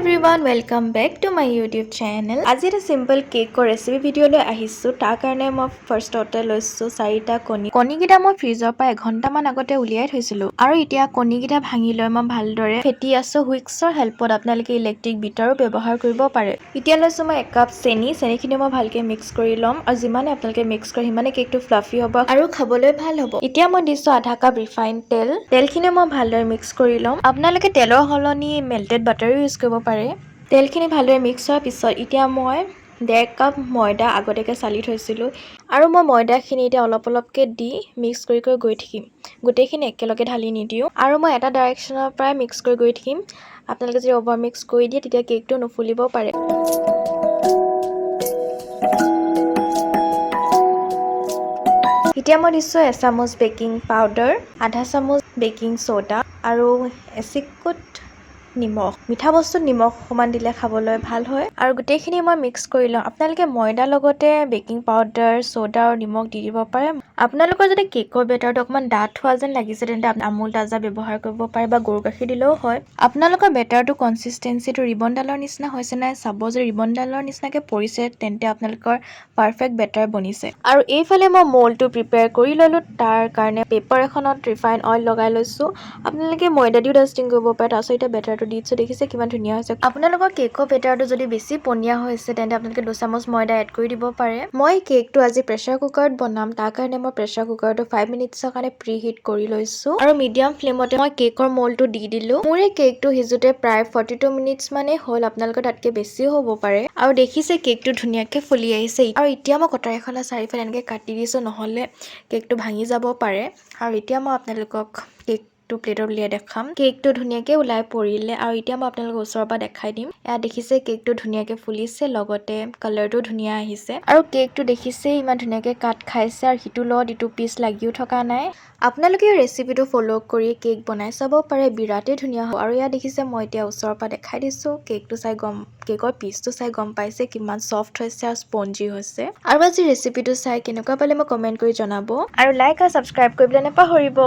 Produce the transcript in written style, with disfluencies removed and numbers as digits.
Everyone, welcome back to my YouTube channel. আজি এটা simple কেকৰ ৰেচিপি ভিডিঅ' লৈ আহিছোঁ। তাৰ কাৰণে মই ফাৰ্ষ্টতে লৈছোঁ চাৰিটা কণী। কণীকেইটা মই ফ্ৰিজৰ পৰা এঘণ্টামান আগতে উলিয়াই থৈছিলোঁ আৰু এতিয়া কণীকেইটা ভাঙি লৈ মই ভালদৰে ফেটি আছোঁ হুইক্সৰ হেল্পত। আপোনালোকে ইলেক্ট্ৰিক বিটাৰো ব্যৱহাৰ কৰিব পাৰে। এতিয়া লৈছোঁ মই একাপ চেনি। চেনিখিনি মই ভালকৈ মিক্স কৰি ল'ম আৰু যিমানে আপোনালোকে মিক্স কৰে, সিমানে কেকটো ফ্লাফি হ'ব আৰু খাবলৈ ভাল হ'ব। এতিয়া মই দিছোঁ আধা কাপ ৰিফাইন তেল। তেলখিনি মই ভালদৰে মিক্স কৰি ল'ম। আপোনালোকে তেলৰ সলনি মেল্টেড বাটাৰো ইউজ কৰিব পাৰে। তেলখিনি ভালদৰে মিক্স হোৱাৰ পিছত এতিয়া মই 1.5 কাপ ময়দা আগতীয়াকৈ চালি থৈছিলোঁ আৰু মই ময়দাখিনি এতিয়া অলপ অলপকৈ দি মিক্স কৰি কৰি গৈ থাকিম। গোটেইখিনি একেলগে ঢালি নিদিওঁ আৰু মই এটা ডাইৰেকশ্যনৰ পৰাই মিক্স কৰি গৈ থাকিম। আপোনালোকে যদি অভাৰ মিক্স কৰি দিয়ে, তেতিয়া কেকটো নুফুলিব পাৰে। এতিয়া মই দিছোঁ এচামুচ বেকিং পাউডাৰ, আধা চামুচ বেকিং চ'ডা আৰু এচিকুট নিমখ। মিঠা বস্তুত নিমখ অকণমান দিলে খাবলৈ ভাল হয়। আৰু গোটেইখিনি মই মিক্স কৰি লওঁ। আপোনালোকে ময়দাৰ লগতে বেকিং পাউডাৰ, চ'ডা আৰু নিমখ দি দিব পাৰে। আপোনালোকৰ যদি কেকৰ বেটাৰটো অকণমান ডাঠ হোৱা যেন লাগিছে, তেন্তে আমুল তাজা ব্যৱহাৰ কৰিব পাৰে বা গৰু গাখীৰ দিলেও হয়। আপোনালোকৰ বেটাৰটো কনচিষ্টেঞ্চিটো ৰিবনডালৰ নিচিনা হৈছে নাই চাব। যদি ৰিবনডালৰ নিচিনাকৈ পৰিছে, তেন্তে আপোনালোকৰ পাৰফেক্ট বেটাৰ বনিছে। আৰু এইফালে মই ম'ল্ডটো প্ৰিপেয়াৰ কৰি ল'লোঁ। তাৰ কাৰণে পেপাৰ এখনত ৰিফাইন অইল লগাই লৈছোঁ। আপোনালোকে ময়দা দিও ডাষ্টিং কৰিব পাৰে। তাৰপিছত এতিয়া বেটাৰটো দি দিছোঁ। দেখিছে কিমান ধুনীয়া হৈছে। আপোনালোকৰ কেকৰ বেটাৰটো যদি বেছি পনীয়া হৈছে, তেন্তে আপোনালোকে 2 চামুচ ময়দা এড কৰি দিব পাৰে। মই কেকটো আজি প্ৰেছাৰ কুকাৰত বনাম। তাৰ কাৰণে মই প্ৰেছাৰ কুকাৰটো 5 মিনিটছৰ কাৰণে প্ৰি হিট কৰি লৈছোঁ আৰু মিডিয়াম ফ্লেমতে মই কেকৰ ম'ল্ডটো দি দিলোঁ। মোৰ এই কেকটো সিজোতে প্ৰায় 42 মিনিটছ মানেই হ'ল। আপোনালোকৰ তাতকৈ বেছিও হ'ব পাৰে। আৰু দেখিছে, কেকটো ধুনীয়াকৈ ফুলি আহিছে। আৰু এতিয়া মই কটাৰী এখনৰ চাৰিওফালে এনেকৈ কাটি দিছোঁ, নহ'লে কেকটো ভাঙি যাব পাৰে। আৰু এতিয়া মই আপোনালোকক কেকটো প্লেটত উলিয়াই দেখাম। কেকটো ধুনীয়াকৈ ওলাই পৰিলে আৰু এতিয়া মই আপোনালোকক ওচৰৰ পৰা দেখাই দিম। এয়া দেখিছে, কেকটো ধুনীয়াকৈ ফুলিছে, লগতে কালাৰটো ধুনীয়া আহিছে। আৰু কেকটো দেখিছে, ইমান ধুনীয়াকৈ কাট খাইছে আৰু সিটোৰ লগত ইটো পিচ লাগিও থকা নাই। আপোনালোকে এই ৰেচিপিটো ফ'ল' কৰি কেক বনাই চাব পাৰে, বিৰাটেই ধুনীয়া হ'ব। আৰু ইয়াত দেখিছে, মই এতিয়া ওচৰৰ পৰা দেখাই দিছোঁ। কেকটো চাই গম কেকৰ পিচটো চাই গম পাইছে কিমান ছফ্ট হৈছে আৰু স্পঞ্জি হৈছে। আৰু আজি ৰেচিপিটো চাই কেনেকুৱা পালে মোক কমেণ্ট কৰি জনাব আৰু লাইক আৰু ছাবস্ক্ৰাইব কৰিবলৈ নাপাহৰিব।